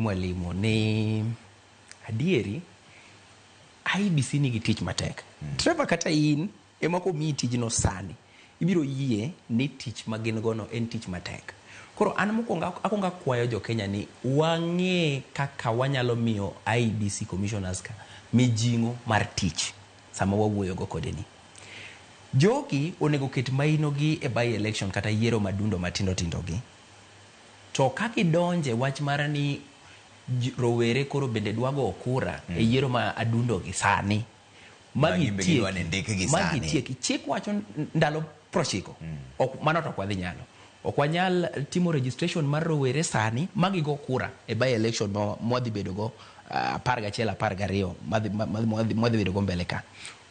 Mwalimu ni adieri IEBC nigi tich matek. Trevor, kata in ema komiyi tijno sani, ibiro yie ni tich ma gin gono en tich matek. Koro an mokwongo akwongo akwayo jo Kenya ni wang'e kaka wanyalo miyo IEBC commissioners ka mijing'o mar tich sama wawuoyo go kode ni. Jogi onego ket maino gi e by election kata yiero madundo matindo tindo gi. To ka gidonje wach mar ni rowere koro bende dwa go kura e yiero ma adundo gi sani. Ma gin be gidwa ni ndikgi ma sani. Gitieki. Chik wacho ndalo 90. Ok, mano to ok wadhi nyalo. Ok wanyal timo registration mar rowere sani ma gigo kura e by election ma mwadhi bedo go 11, 12 mwadhi bedo go mbele ka.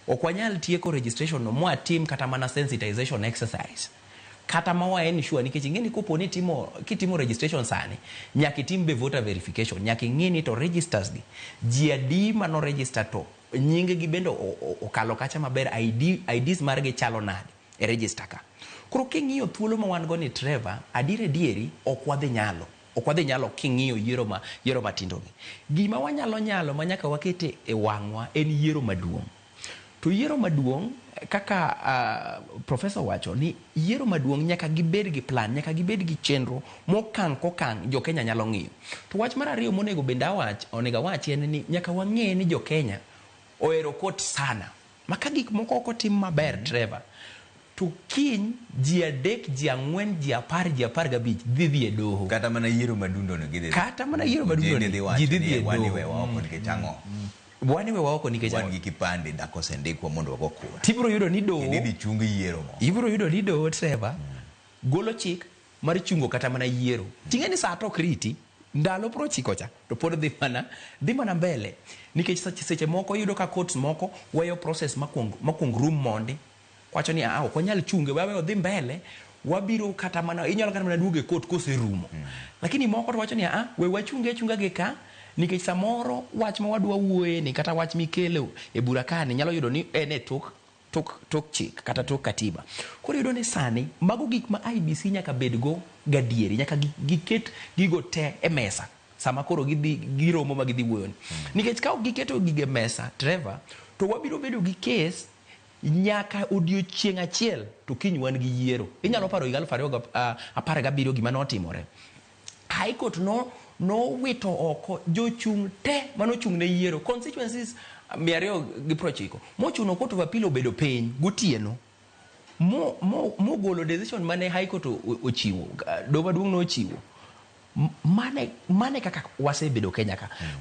Ok wanyal tieko registration no mwatim kata mana sensitization exercise kata ma wa ensure, nikech ing'e ni kopo ni timo kitimo registration sani, nyaka itim be voter verification, nyaka ing'e ni to registers gi ji adi mano register, to nying gi bende okalo kacha maber, IDs margi chalo nade e register ka. Koro king'iyo thuolo ma wan go ni, Trevor, adier adieri ok wadhi nyalo king'iyo yiero matindo gi. Gima wanyalo nyalo ma nyaka wakete e wang'wa en yiero maduong'. To yiero maduong', kaka professor wacho ni yiero maduong' nyaka gibed gi plan, nyaka gibed gi chenro mokang' kokang' jo Kenya nyalo ng'iyo. To wach mar ariyo monego bende awach, onego awachi, en ni nyaka wang'e ni jo Kenya ohero court sana. Ma ka gik moko ok otim maber, Trevor, to kiny ji 3, ji 4, ji 10, ji 15 dhi e doho. Kata mana yiero madundo no gidhi. Kata mana yiero madundo ni ni, dhi wacho ji dhi ni dhi e wan doho. iwewa oko nikech ang'o? Wan iwewa oko nikech wan ang'o? Gi kipande dak osendikwa mondo wago kura. Tibiro yudo ni doho Kendo idhi chung yiero mo. Ibiro yudo ni doho, Trevor, golo chik mar chungo kata mana yiero. Ting'e ni saa to ok riti, ndalo 90 cha to pod dhi mana mbele, nikech seche moko iyudo ka courts moko weyo process makuong rum mondi wacho ni, "Ah, ok wanyal chunge, wawe odhi mbele." Wabiro kata mana inyalo kata mana duogo e court koserumo, lakini moko to wacho ni, "Ah, we wachunge achunga gi ka," nikech samoro wach ma wadwa wuoye ni kata wach mikelo e bura kani nyalo yudo ni en e tok chik kata tok katiba. Koro iyudo ni sani mago gik ma IEBC nyaka bedgo gadieri, nyaka giket gigo te e mesa sama koro gidhi giromo ma gidhi wuoyoni, nikech ka ok giketo gigo e mesa, Trevor, to wabiro bedo gi kes nyaka odiochieng' achiel to kiny wan gi yiero. Inyalo paro higa 2017 gima notimore. High Court no nowito oko jochung' te manochung' ne yiero constituencies 290, mochuno Court of Appeal obedo piny gotieno mogolo decision mane High Court ochiwo, doho maduong' nochiwo. Mane kaka wasebedo Kenya ka.